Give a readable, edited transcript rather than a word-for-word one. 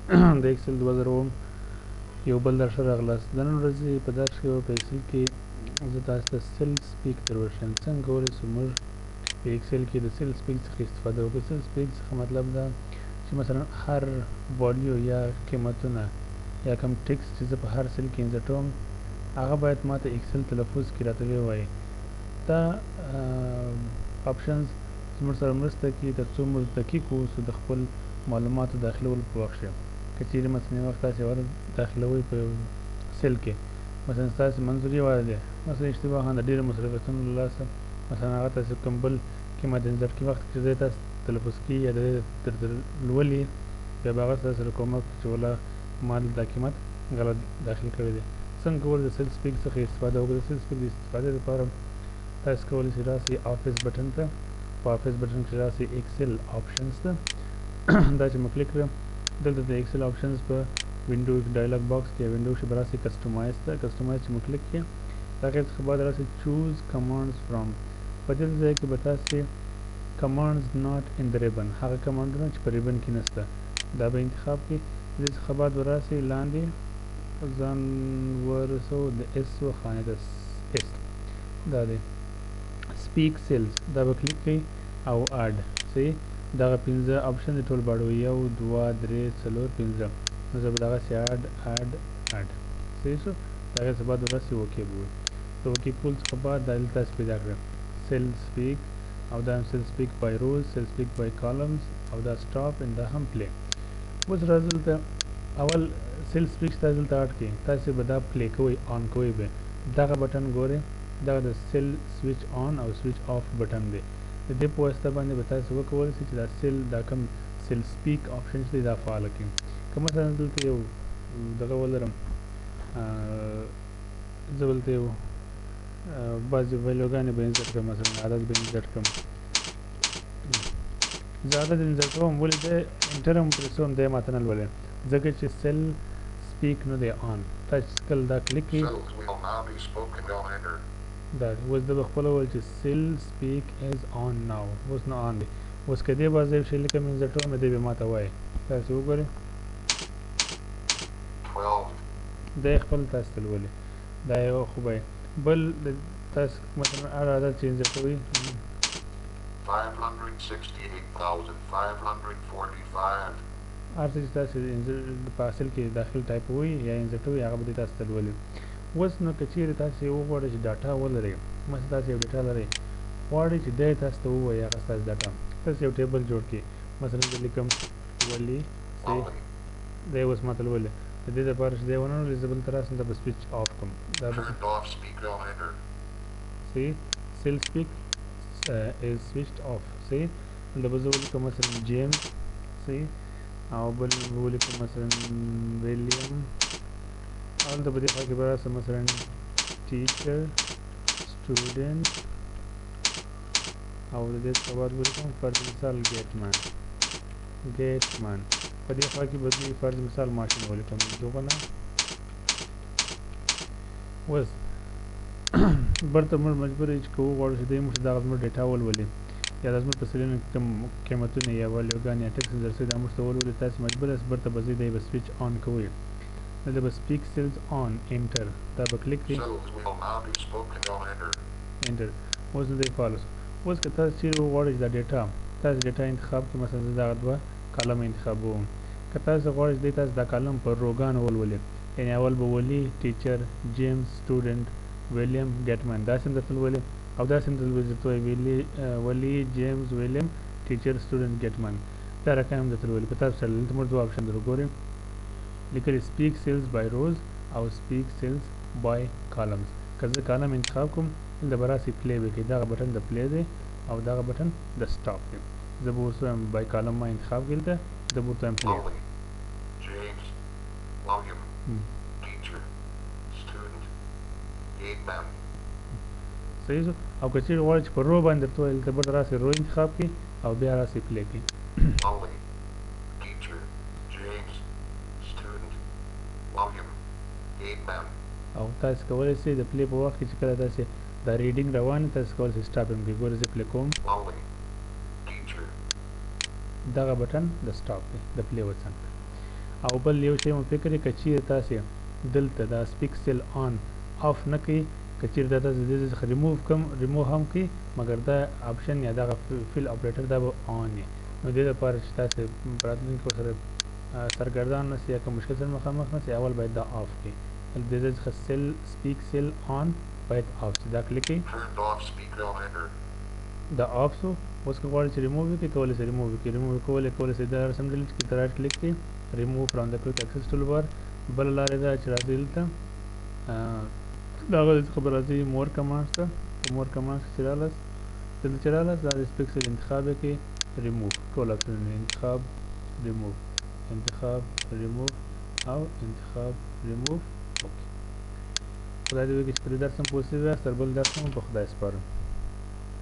د ایکسل 2007 یو بل درس راغلاست. د نن ورځې په درس کې په ایکسل کې زه تاسو ته سیل سپیک در وښیم، څنګه کولی شو موږ په ایکسل کې د سیل سپیک څخه استفاده وکړو. سیل سپیک څخه مطلب دا چې مثلا هر value یا قیمتونه یا کوم text چې زه په هر cell کې insert وم، هغه باید ماته ایکسل تلفظ کې راته ووایي. دا options زموږ سره مرسته کوي تر څو موږ دقیق اوسو د خپل معلوماتو داخلولو په وخت کې. که چیرې مثلا یو وخت تاسې عدد داخلوئ په یو cell کې، مثلا ستاسې منظور یو عدد دی، مثلا اشتباها د ډېرو مصروفیتونو له لاسه مثلا هغه تاسې کوم بل قیمت insert کړي، وخت کې چې دی تاسې تلفظ کوي یا د دې درته لولي، بیا به هغه ستاسې سره کومک وکړي چې ولا ما دلته دا قیمت غلط داخل کړی دی. څنګه کولی د cell speak څخه استفاده وکړو؟ د cell speak د استفادې لپاره تاسو کولی شئ راسئ Office button ته، په Office button کې راسئ Excel Options ته. دا چې مو کلیک کړه، دلته د Excel Options په window dialog box کې window کې به راسئ Customize ته. Customize چې مو کلیک کړئ، د هغې څخه بعد راسئ Choose Commands From. په دې ځای کې به تاسې Commands Not in the Ribbon، هغه command ونه چې په ribbon کې نشته، دا به انتخاب کړئ. د دې څخه بعد به راسئ لاندې، ځان ورسو د S و خانې ته، S دا دی، Speak Cells، دا به کلیک کړئ او Add. صحیح، دغه پنځه option دي، ټول باړو، یو، دوه، درې، څلور، پنځه. نو زه به دغسې Add، Add، Add. صحیح شو. د هغې څخه بعد ورسې OK به وایي. د OK کول څخه بعد دا دلته تاسې پیدا کړئ Cell Speak، او دا هم Cell Speak by Rows، Cell Speak by Columns، او دا Stop and دا هم Play. اوس راځو دلته. اول Cell Speak چې تاسې دلته add کړئ، تاسې به دا play کوئ، on کوئ به. دغه بټن ګورئ، دغه د cell switch on او switch off button دی. د دې په واسطه باندې به تاسې وکولی شئ چې دا cell، دا کوم Cell Speak option چې دی، دا فعال کړئ. که مثلا دلته یو دغه ولرم، زه دلته یو بعضې value ګانې به insert کړم، مثلا عدد به insert کړم. زه عدد insert کوم، ولې دی Enter هم press کوم، دی ماته نه لولي، ځکه چې Cell Speak نه دی on. تاسو چې کله دا کلیک کړئ، دا اوس ده به خپله وویل چې Cell Speak is on now. اوس نو on دی. اوس که دې به زه یو شی لیکم، insert کوم، دی به ماته وایي. تاسو وګورئ، دی خپل تاسو ته لولي. دا یو خو به بل تاسو مثلا هر عدد چې insert کوئ، 568,545. هر څه چې تاسو په اصل کې داخل ټایپوئ یا insert کوئ، هغه به دی تاسو ته لولي. اوس نو که چیرې تاسې وغواړئ چې data ولرئ، مثلا تاسې یو data لرئ، غواړئ چې دی تاسو ته ووایي هغه ستاسې data، تاسې یو table جوړ کړئ. مثلا زه لیکم ولي، دی اوس ماته لولي. د دې لپاره چې دی ونه لولي، زه بل ته راسم، دا به switch off کړم. دا به صحیح، Cell Speak is switched off. صحیح، دلته به زه ولیکم مثلا جیمز، صحیح، او بل به ولیکم مثلا ویلیم، او دلته په دې خوا کې به راسم مثلا teacher، student، او د دې څخه بعد ولیکم فرض مثال gateman، gateman. په دې خوا کې به دوی فرض مثال ماشین ولیکم دغه نه. اوس برته موږ مجبور یو چې که وغواړو چې دی موږ ته دغه زموږ data ولولي، یا دا زموږ په cell ونو کې کوم قیمتونه یا value ګانې یا text insert شوي، دا موږ ته ولولي، تاسې مجبور یاست برته به ځئ، دی به switch on کوئ. دلته به Speak Cells on، Enter، دا به کلیک کړئ، Enter. اوس نو دی فعال شو. اوس که تاسو چیرې وغواړئ چې دا data، تاسو data انتخاب کړئ، مثلا زه دغه دوه column انتخابوم، که تاسو غواړئ چې دی تاسو دا column په row ګانو ولولي، یعنی اول به ولي، teacher، جیمز، student، ویلیم، gateman، داسې هم درته لولي، او داسې هم درته لولي، درته وایي ولي، جیمز، ویلیم، teacher، student، gateman، دا رقم هم درته لولي. په تاسو سره دلته موږ دوه option درته ګورئ لیکلي، Speak Cells by Rows او Speak Cells by Columns. که زه column انتخاب کوم، دلته به راسي play به کوي. دغه بټن د play دی او دغه بټن د stop دی. زه به اوس وایم by column ما انتخاب کړي، دلته زه به ورته وایم play. James, William, teacher, student, gateman. صحیح شو. او که چیرې غواړئ چې په row باندې درته ووایي، دلته بیرته راسي row انتخاب کړئ او بیا راسي play کړئ. Molly, teacher, James, student, William, gateman. او تاسو کولی شئ د play په وخت کې چې کله تاسو دا reading روان، تاسو کولی شئ stop هم کړئ. ګورئ، زه play کوم. Molly, teacher. دغه بټن د stop دی د play وڅنګ ته. او بل یو شی مو فکر که چیرې تاسې دلته دا سپیک سیل آن آف نه کړئ، که چیرې دا تاسې د دې څخه ریموو کم ریموو هم کړئ، مګر دا آپشن یا دغه فیل اپریټر دا به آن وي. نو دې لپاره چې تاسې په راتلونکي ورسره سرګردان نه سئ یا کوم مشکل سره مخامخ نه سئ، اول باید دا آف کړئ. د دې څخه سیل سپیک سیل آن باید آف سي. دا کلیک کړئ، دا آف سو. اوس که غواړئ چې ریموو کړئ، کولی سئ ریموو کړئ. ریموو کولی سئ دا رسم ډیلیټ کړئ، رایټ کلیک کړئ، ریموو فرام د کویک اکسس ټول بار. بله لار یې دا چې راځئ دلته د هغه څخه به راځئ مور کمانډز ته. په مور کمانډز کې چې راغلاست، دلته چې راغلاست، دا د سپیک سیل انتخاب یې کړئ، ریموو، ټول اپشنونه انتخاب ریموو، انتخاب ریموو او انتخاب ریموو. اوکې، خدای دې وکړي چې په دې درس هم پوه شوي یاست. تر بل درس مو په خدای سپارم.